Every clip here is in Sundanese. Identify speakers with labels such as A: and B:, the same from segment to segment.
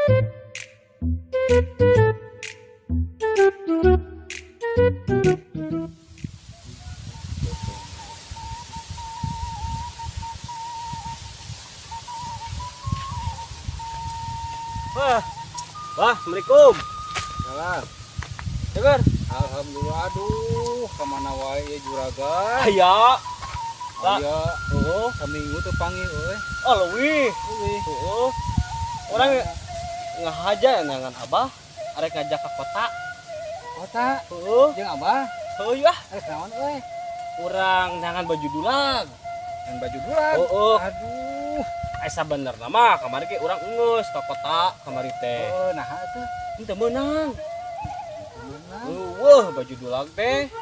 A: Wah, wah, assalamualaikum.
B: Salam.
A: Seger.
B: Alhamdulillah, aduh, kemana wae ya juragan?
A: Aya.
B: Aya. Oh, saminggu teu panggil euy.
A: Oh, leuwih.
B: Leuwih.
A: Heeh. Urang ngahaja neangan abah, arek ngajak ka kota.
B: Kota?
A: Heeh.
B: Jeung abah?
A: Heuh ah.
B: Arek naon euy?
A: Urang neangan baju dulag.
B: Neangan baju dulag?
A: Heeh.
B: Aduh.
A: Asa benerna mah kamari ge urang enggeus ka kota kamari teh.
B: Heeh, naha atuh?
A: Teu meunang.
B: Meunang.
A: Eueuh baju dulag teh.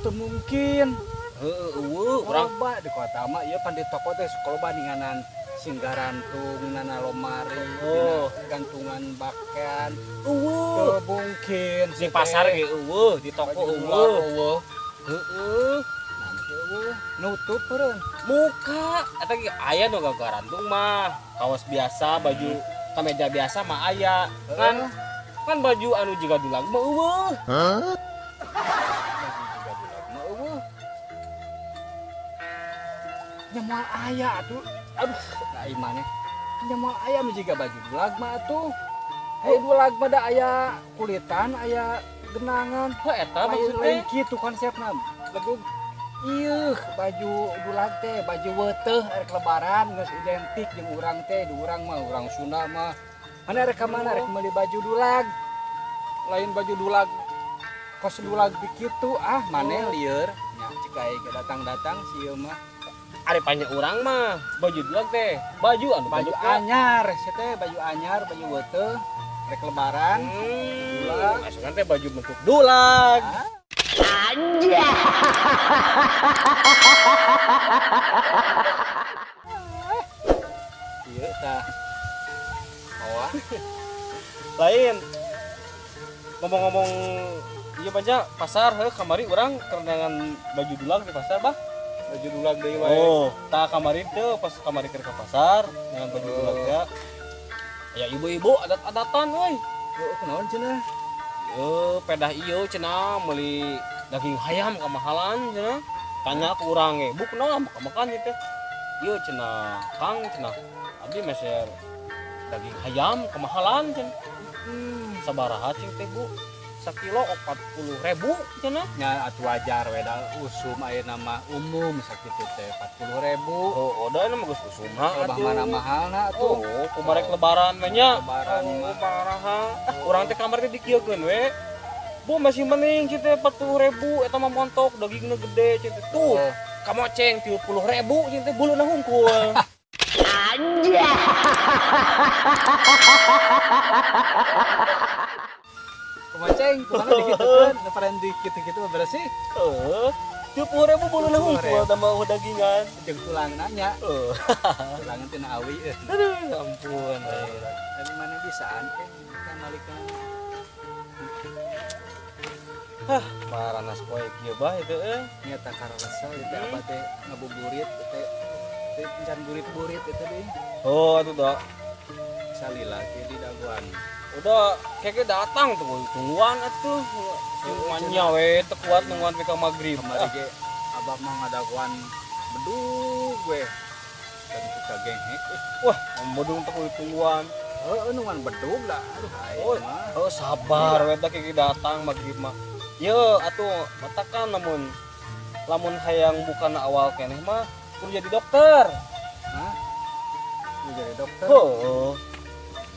B: Teu mungkin.
A: Heeh, eueuh urang
B: loba di kota mah ieu pan di toko teh sok loba ninganan singgarantung, nana lomari,
A: oh,
B: gantungan bakan.
A: Eueuh.
B: Teu mungkin.
A: Di pasar ge eueuh, di toko eueuh. Heeh.
B: Nutup eureun.
A: Muka eta ge aya nu gagarantung mah, kaos biasa, baju kameja biasa mah aya. Kan kan baju anu jiga dulag mah eueuh.
B: Hah? Baju jiga dulag mah eueuh. Nya moal aya atuh. Aduh, da imane. Nya moal aya nu jiga baju dulag mah atuh. Hei dulag mah da aya kulitan, aya genangan.
A: Heuh eta maksudna.
B: Lain kitu konsepna. Legug ieuh baju dulag teh baju weuteuh arek lebaran geus identik jeung urang teh, di urang mah urang Sunda mah. Mana arek ka mana arek meuli baju dulag. Lain baju dulag kos dulag kitu ah maneh lieur nya cek aing datang-datang si ieu mah.
A: Ari panya urang mah baju dulag teh baju anu
B: baju anyar si teh baju anyar baju weuteuh arek lebaran. Dulag
A: asukan teh baju bentuk dulag.
B: Anjay. Iya tah. Awa.
A: Lain. Ngomong-ngomong ieu panja pasar heuh kamari urang kerendangan baju dulag di pasar bah.
B: Baju dulag deui wae.
A: Oh, tah kamari teh pas kamari keur ka pasar dengan baju dulag ya. Ya ibu-ibu adat-adatan euy.
B: Heuh kunaon cenah?
A: Pedah ieu cenah meuli daging hayam kamahalan cenah. Tanya ke urang ge, "Bu, kunaon makan ieu teh?" Ieu cenah, "Kang cenah, abdi meser daging hayam kamahalan cenah." Sabaraha cing teh, Bu? Sakilo 40.000 cenah.
B: Nya atuh wajar we da usum ayeuna mah umum sakitu teh 40.000.
A: Oh, da mah geus usumna
B: atuh. Loba mana mahalna atuh.
A: Oh, kumarek lebaran we nya.
B: Lebaran mah
A: baraha. Urang teh kamari teh dikieukeun we. Bu masih mending cing teh 40.000 eta mah montok dagingna gede cing teh. Tuh, kamoceng 30.000 cing teh buluna hungkul.
B: Anjay. Kumaceng, kumana dikitukeun, leparan dikitu-kitu mah bersih.
A: Heeh. 30.000 buluna hungkul tambah dagingan.
B: Jeung tulangna nya. Heeh. Tulangna tina awi euy.
A: Aduh, ya ampun.
B: Tapi mana bisaan teh kita malikeun.
A: Hah, maranas poe kieu bah itu euy.
B: Nya tah karasa ieu teh abah teh ngabuburit teh teh encan burit-burit eta deui.
A: Oh, atuh da.
B: Salila kieu di dagoan.
A: Udah kayaknya datang tuh tungguan atuh. Manya we teu kuat nungguan ka magrib.
B: Kamari ge abah mah ngadagoan bedug we. Dan kita genghek.
A: Wah, bedug teh tungguan.
B: Heeh, nungguan bedug lah. Aduh,
A: oh, oh sabar we teh keke datang magrib mah. Ye atuh matakan lamun lamun hayang bukana awal keneh mah kudu jadi dokter.
B: Hah? Kudu jadi dokter?
A: Heeh.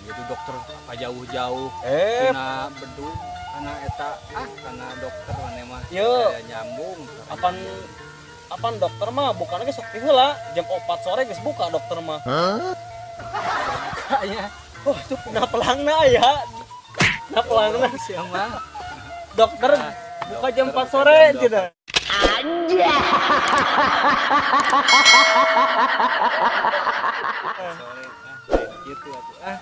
B: Jadi dokter apa jauh-jauh tina bedug kana eta ah kana dokter maneh mah aya nyambung
A: apan apan dokter mah bukana ge sok ti heula jam 4 sore geus buka dokter mah.
B: Hah? Bukanya.
A: Oh, itu na pelangna aya. Na pelangna
B: sia mah.
A: Dokter buka jam 4 sore cenah.
B: Anjay. Sore ah kitu atuh ah.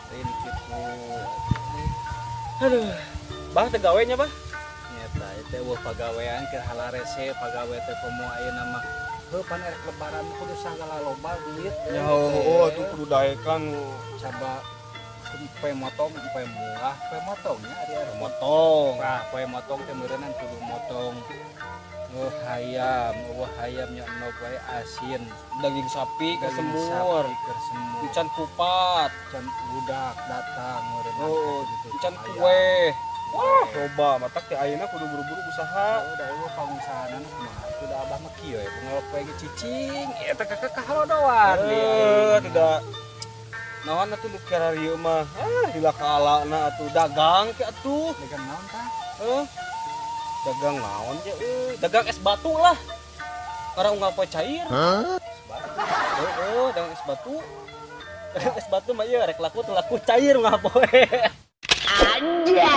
B: Lain kitu.
A: Aduh, bah teu gawe nya bah?
B: Nyata teh eueuh pagawean keur halarese pagawe teh komo ayeuna mah Heuh pan erek lebaran kudu sagala loba duit.
A: Ya heuh atuh kudu daekan
B: coba poe motong poe muah poe motongnya ari ari
A: motong.
B: Nah, poe motong teh meureunnan kudu motong hayam, eueuh hayam nya endog wae asin,
A: daging sapi keur semur, encan kupat,
B: encan budak datang meureunnan
A: gitu. Encan kue. Wah, loba matak teh ayeuna kudu buru-buru usaha.
B: Oh, da eueuh pangusahaana kumaha atuh da abah mah kieu we ngelok poe ge cicing, eta kakak kahalodoan.
A: Heuh, tidak. Naon atuh nu kieu mah? Ah, lila kalana atuh dagang ke atuh.
B: Dagang naon tah?
A: Heuh. Dagang naon je euy? Dagang es batu lah. Karena unggal poe cair.
B: Hah? Es batu.
A: Heeh, dagang es batu. Dagang es batu mah ieu rek laku teu laku cair unggal poe.
C: Anjay.